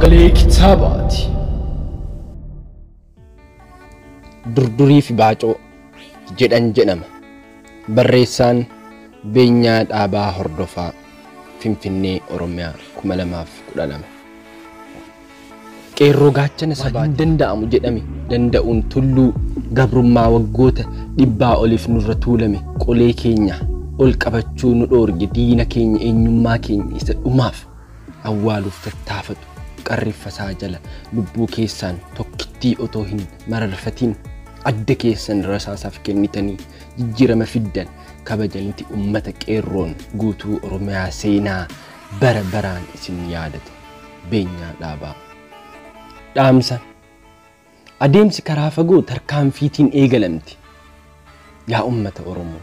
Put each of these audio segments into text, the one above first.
Sagalee kitaabaati. Durdurii fi Baacoo jedhan jedhama. Barreessaan Beenyaa Dhaabaa Hordofaa, Finfinnee, Oromiyaa 2012. Qeerroo gaachana sabaa hin danda'amu jedhame danda'uun tulluu gabrummaa waggoota dhibbaa oliif nurra tuulame qolee keenya ol qabachuu nu dhoorge diina keenya eenyummaa keenya isa dhumaaf awwaaluuf tattaafatu qarriffasaa jala lubbuu keessaan tokkittii otoo hin mararfatiin adda keessan rasaasaaf kennitanii jijjiirama fiddan kabajanti ummata qeerroon guutuu Oromiyaa seenaa bara baraan isin yaadata. Beenyaa Dhaabaa. Dhaamsa. Adeemsi karaa fagoo tarkaanfiitiin eegalamti. Yaa ummata Oromoo,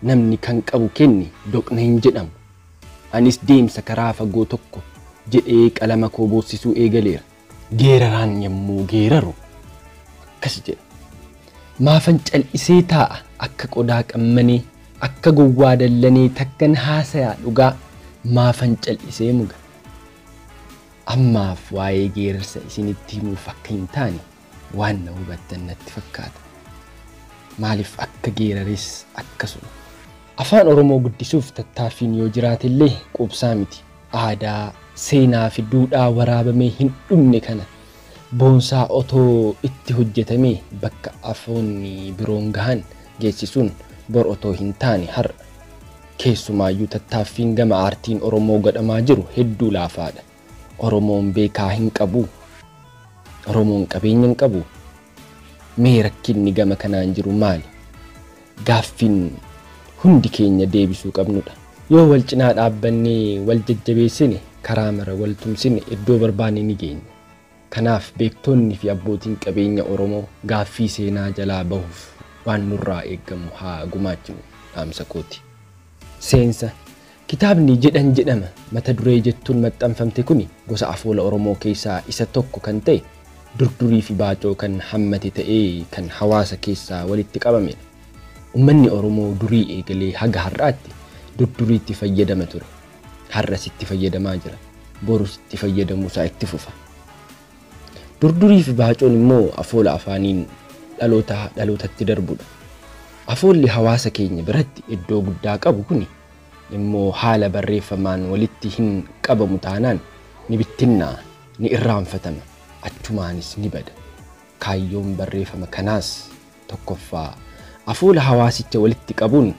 namni kan qabu kenni doqna hin jedhamu. Anis deemsa karaa fagoo tokko jedhee qalama koo boossisuu eegaleera. Geeraraan yommuu geeraru akkas jedha. Maafan cal'isee taa'a akka qodaa qammanee, akka gowwaa dallanee takkan haasayaa dhugaa maafan cal'isee muga. Ammaaf waa'ee geerarsa isinitti himuuf akka hin taane waan na hubattan natti fakkaata. Maaliif akka geerares akkasuma. Afaan Oromoo guddisuuf tattaaffiin yoo jiraatellee quubsaa miti. Aadaa, seenaa fi duudhaa waraabamee hin dhumne kana boonsaa otoo itti hojjetamee bakka afoonni biroon gahan geessisuun bor otoo hin taane har'a. Keessumaayyuu tattaaffiin gama aartiin Oromoo godhamaa jiru hedduu laafaadha. Oromoon beekaa hin qabu. Oromoon qabeenya hin qabu. Mee rakkinni gama kanaan jiru maali? Gaaffiin hundi keenya deebisuu qabnudha. Yoo wal cinaa dhaabbannee wal jajjabeessine karaa mara wal tumsine iddoo barbaanne ni geenya. Kanaaf beektonni fi abbootiin qabeenya Oromoo gaaffii seenaa jalaa bahuuf waan nurraa eeggamu haa gumaachinu dhaamsa kooti. Seensa. Kitaabni jedhan jedhama mata duree jettuun maxxanfamte kuni gosa afoola Oromoo keessaa isa tokko kan ta'e durdurii fi baacoo kan hammate ta'ee kan hawaasa keessaa walitti qabamedha. Uummanni Oromoo durii eegalee haga har'aatti durduriitti fayyadama ture. Har'as itti fayyadamaa jira. Borus itti fayyadamuusaa itti fufa. Durdurii fi baacoon immoo afoola afaaniin dhaloota dhalootatti darbudha. Afoolli hawaasa keenya biratti iddoo guddaa qabu kuni immoo haala barreeffamaan walitti hin qabamu taanaan ni bittinnaa, ni irraanfatama, achumaanis ni bada. Kaayyoon barreeffama kanaas tokkoffaa afoola hawaasicha walitti qabuun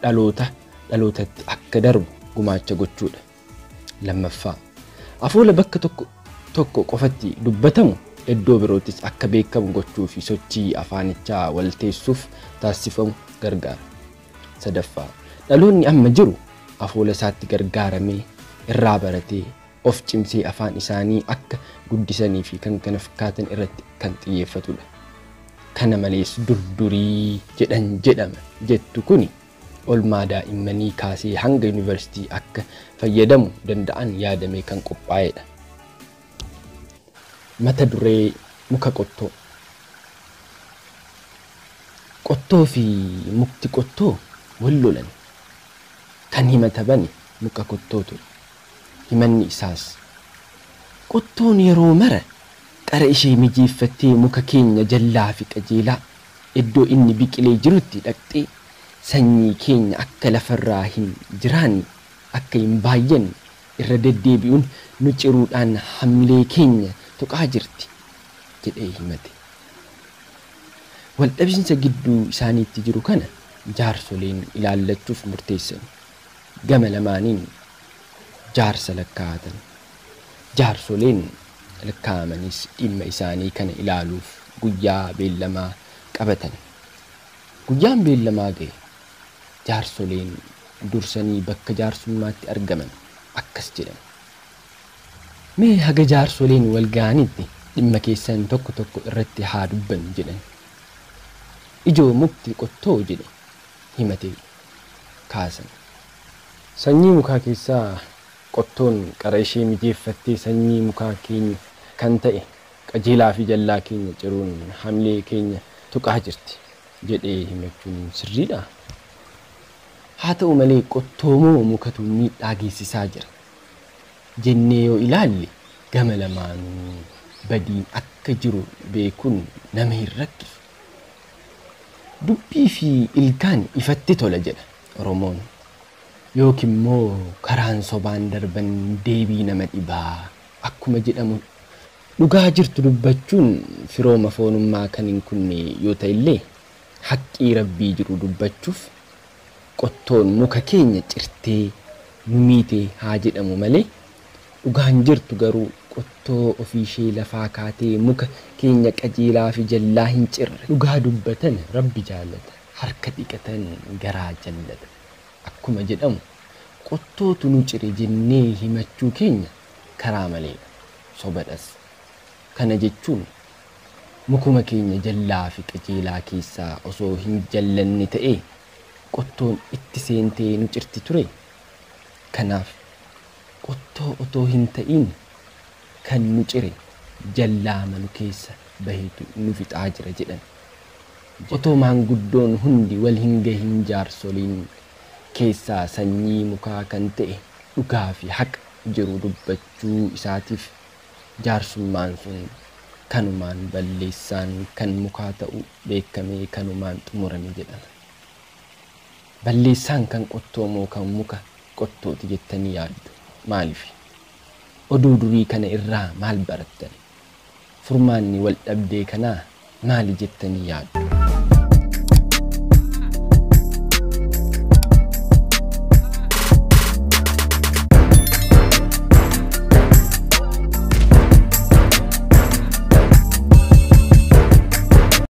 dhaloota dhalootatti akka darbu gumaacha gochuudha. Lammaffaa afoola bakka tokko qofatti dubbatamu iddoo birootis akka beekamu gochuu fi sochii afaanichaa walteessuuf taasifamu gargaara. Sadaffaa dhaloonni amma jiru afoola isaatti gargaaramee irraa baratee of cimsee afaan isaanii akka guddisanii fi kan kana fakkaatan irratti kan xiyyeeffatudha. Kana malees durdurii jedhan jedhama jettu kuni olmaa daa'immanii kaasee hanga yuunivarsiitii akka fayyadamu danda'an yaadamee kan qophaa'edha. Mata duree muka qottoo. Qottoo fi mukti qottoo wal lolan. Kan himata bane muka qottoo ture. Himanni isaas qottoon yeroo mara qara ishee mijeeffattee muka keenya jallaa fi qajeelaa iddoo inni biqilee jirutti dhaqxee sanyii keenya akka lafarraa hin jiraanne akka hin baay'anne irra deddeebi'uun nu ciruudhaan hamlee keenya tuqaa jirti jedhee himate. Waldhabinsa gidduu isaaniitti jiru kana jaarsoleen ilaallachuuf murteessan. Gama lamaaniin jaarsa lakkaa'atan. Jaarsoleen lakkaa'amanis dhimma isaanii kana ilaaluuf guyyaa beellamaa qabatan. Guyyaan beellamaa ga'e. Jaarsoleen dursanii bakka jaarsummaatti argaman akkas jedhan. Mee haga jaarsoleen wal ga'anitti dhimma keessan tokko tokko irratti haa dubbannu jedhan. Ijoo mukti qottoo jedhe himate kaasan. Sanyii mukaa keessaa qottoon qara ishee mijeeffattee sanyii mukaa keenya kan ta'e qajeelaa fi jallaa keenya ciruun hamlee keenya tuqaa jirti jedhee himachuun sirriidha. Haa ta'u malee qottoo moo mukatu miidhaa geessisaa jira jennee yoo ilaalle Gama lamaanuu badiin akka jiru beekuun nama hin rakkisu. Dubbii fi ilkaan ifatti tola jedha Oromoon. Yookiin immoo karaan sobaan darban deebii nama dhibaa akkuma jedhamu dhugaa jirtu dubbachuun firooma foonummaa kan hin kunne yoo ta'e illee haqqii rabbii jiru dubbachuuf qottoon muka keenya cirtee nu miite haa jedhamu malee dhugaan jirtu garuu qottoo ofiishee lafaa kaatee muka keenya qajeelaa fi jallaa hin cirre. Dhugaa dubbatan rabbi jaallata, harka dhiqatan garaa jallata. Akkuma jedhamu qottootu nu cire jennee himachuu keenya karaa maleedha. Sobadhas. Kana jechuun mukuma keenya jallaa fi qajeelaa keessaa osoo hin jallanne ta'ee qottoon itti seentee nu cirti ture. Kanaaf qottoo otoo hin ta'in kan nu cire jallaa manu keessa bahetu nu fixaa jira jedhan. Otoo maanguddoon hundi wal hin gahin jaarsoliin keessaa sanyii mukaa kan ta'e dhugaa fi haqa jiru dubbachuu isaatiif jaarsummaan sun kanumaan balleessaan kan mukaa ta'u beekamee kanumaan xumurame jedhama. Balleessaan kan qottoo moo kan muka qottooti jettanii yaaddu? Maaliif? Oduu durii kana irraa maal barattan? Furmaanni wal dhabdee kanaa maali jettanii yaaddu?